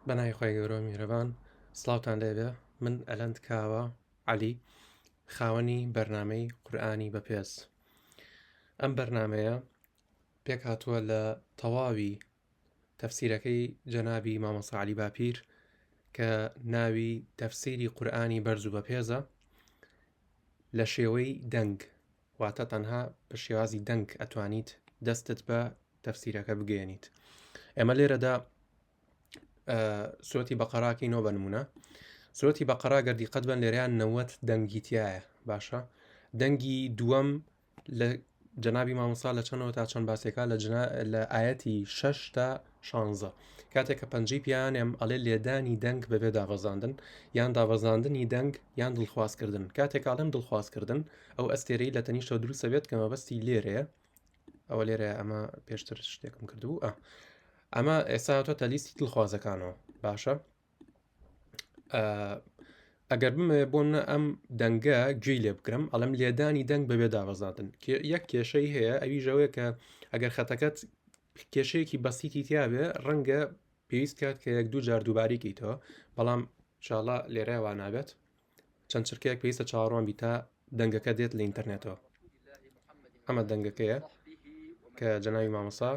بەناوی خوای گەورە و میهرەبان سڵاوتان لێبێ من ئەلەند کاوە عەلی خاوەنی بەرنامەی قورئانی بەپێز ئەم بەرنمەیە پێک هاتووە لە تەواوی تەفسیرەکەی جەنابی مامۆستا عەلی باپیر کە ناوی تەفسیری قورئانی بەرز و بەپێزە لە شێوەی دەنگ واتە تەنها بە شێوازی دەنگ ئەتوانیت دەستت بە تەفسیرەکە بگەێنیت ئێمە لێرەدا سوەتی بەقەراکی نۆ بە نمونە سوەتی بەقەرا گەردی قەت بن لێریان نەوەت دەنگی تایە باشە دەنگی دووەم لە جەنابی مامۆستا لە چەندەوە تا چەند باسێکا لە جنا لە ئاەتی 6 تا شانزە کاتێک کە پەنجەی پیانێم ئەڵێ لێدانی دەنگ بەبێ دابەزاندن یان دابەزاندنی دەنگ یان دڵخوازکردن کاتێک ئاڵێم دڵخوازکردن ئەو ئەستێرەی لە تەنیشتەوە دروستە بێت کە مەبەستی لێرەیە ئەوە لێرە ئەمە پێشتر شتێکم کردبوو ئە ئەمە ئێستا هاتۆتە لیستی دڵخوازەکانەوە باشە ئەگەر بمەوێ بۆ نە ئەم دەنگە گوێی لێ بکرم ئەڵم لێدانی دەنگ بەبێ دابەزاندن یەک کێشەی هەیە ئەوی ژەوەیە کە ئەگەر خەتەکەت کێشەیەکی بەسیتی تیاابێ ڕەنگە پێویست کات کە یەک دوو جار دووباری کەیتەوە بەڵام شاڵە لێرە وا نابێت چەند چرکەیەک پێویستە چاوەڕوان بی تا دەنگەکە دێت لە ئینتەرنێتەوە ئەمە دەنگەکەیە کە جەناوی مامۆسا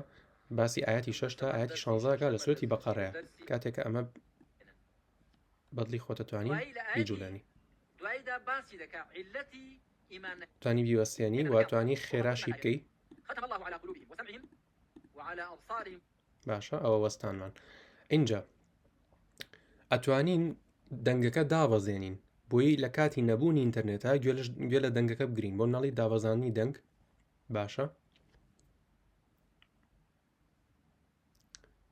باسی ئاەتی شش تا ئاەتی شانزاکە لە سوەتی بەقەڕەیە کاتێک کە ئەمە بەدڵی خۆتەتوانی بیجوولێنی توانی بیوەستێنی و توانی خێراشی بکەی باشە ئەوە وەستانمان اینجا ئەتوانین دەنگەکە دابەزێنین بۆی لە کاتی نەبوونی ئینتەرنێتە گوێ لە دەنگەکە بگرین بۆ ناڵی دابەزانانی دەنگ باشە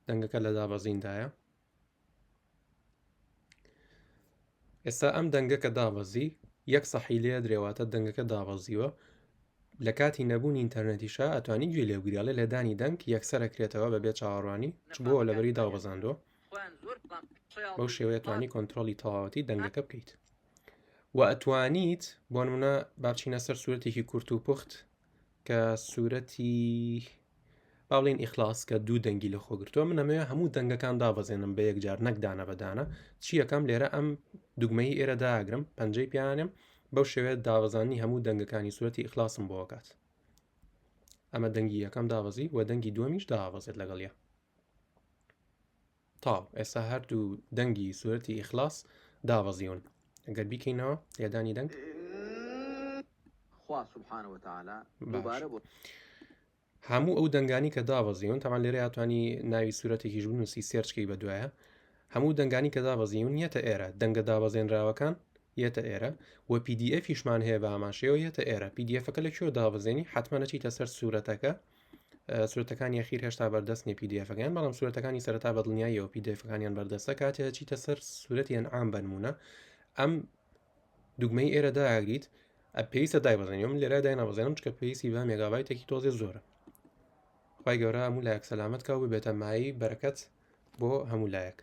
دەنگەکە لە دابەزیندایە ئێستا ئەم دەنگە کە دابەزی یەک سەحی لێ درێواتە دەنگەکە دابەزیوە لە کاتی نەبوونی ئینتەرنێتیشا ئەتوانی گوێ لێ بگری لێدانی دەنگ یەکسەر ئەکرێتەوە بەبێ چاوەڕوانی چ بۆ لەبەری دابەزاندووە بەو شێوەیە توانی کۆنتترۆلی تەواوەتی دەنگەکە بکەیت و ئەتوانیت بۆ نمونە باچینە سەر سوورەتێکی کورت و پوخت کە سوورەتی با بڵێین ئیخلاص کە دوو دەنگی لە خۆ گرتووە من ئەمەوێ هەموو دەنگەکان دابەزێنم بە یەکجار نەک دانە بە دانە چی یەکەم لێرە ئەم دوگمەی ئێرە داگرم پەنجەی پیانێم بەو شێوەیە دابەزانی هەموو دەنگەکانی سوورەتی ئیخلاصم بۆکات ئەمە دەنگی یەکەم دابەزی و دەنگی دووەمیش دابەزێت لەگەڵیە تاو ئێستا هەردوو دەنگی سوورەتی ئیخلاص دابەزیون ئەگەر بیکەینەوە لێدانی دەنگ خوا سبحانە وتعالی دووبارە بۆ هەموو ئەو دەنگانی کە دابەزیون تاوان لێرە توانی ناوی سوورەتێکیش بنووسی search کەی بە دوایە هەموو دەنگانی کە دابەزیون یەتە ئێرە دەنگە دابەزێنراوەکان یەتە ئێرە و PDF یشمان هەیە بە هەمان شێوە یەتە ئێرە PDF ەکە لە کوێ دابەزێنی حتمما نەچیتە سەر سوورەتەکە سوورەتەکانی ئەخیر هێشتا بەردەست نیە PDF ەکەیان بەڵام سوورەتەکانی سەرەتا بەدڵنیاییەوە PDF ەکانیان بەردەستە کاتێ چیتە سەر سوورەتی ئەنعام بەنمونە ئەم دوگمەی ئێرە داگریت پێویستە دایبەزێنی من لێرە داینابەزێنم چکە پێویستی بە مێگابایتێکی تۆزێ زۆرە خی گەورە هەموو لایەک سەلامەت کا و ببێتە مایەی بەرەکەت بۆ هەموو لایەک.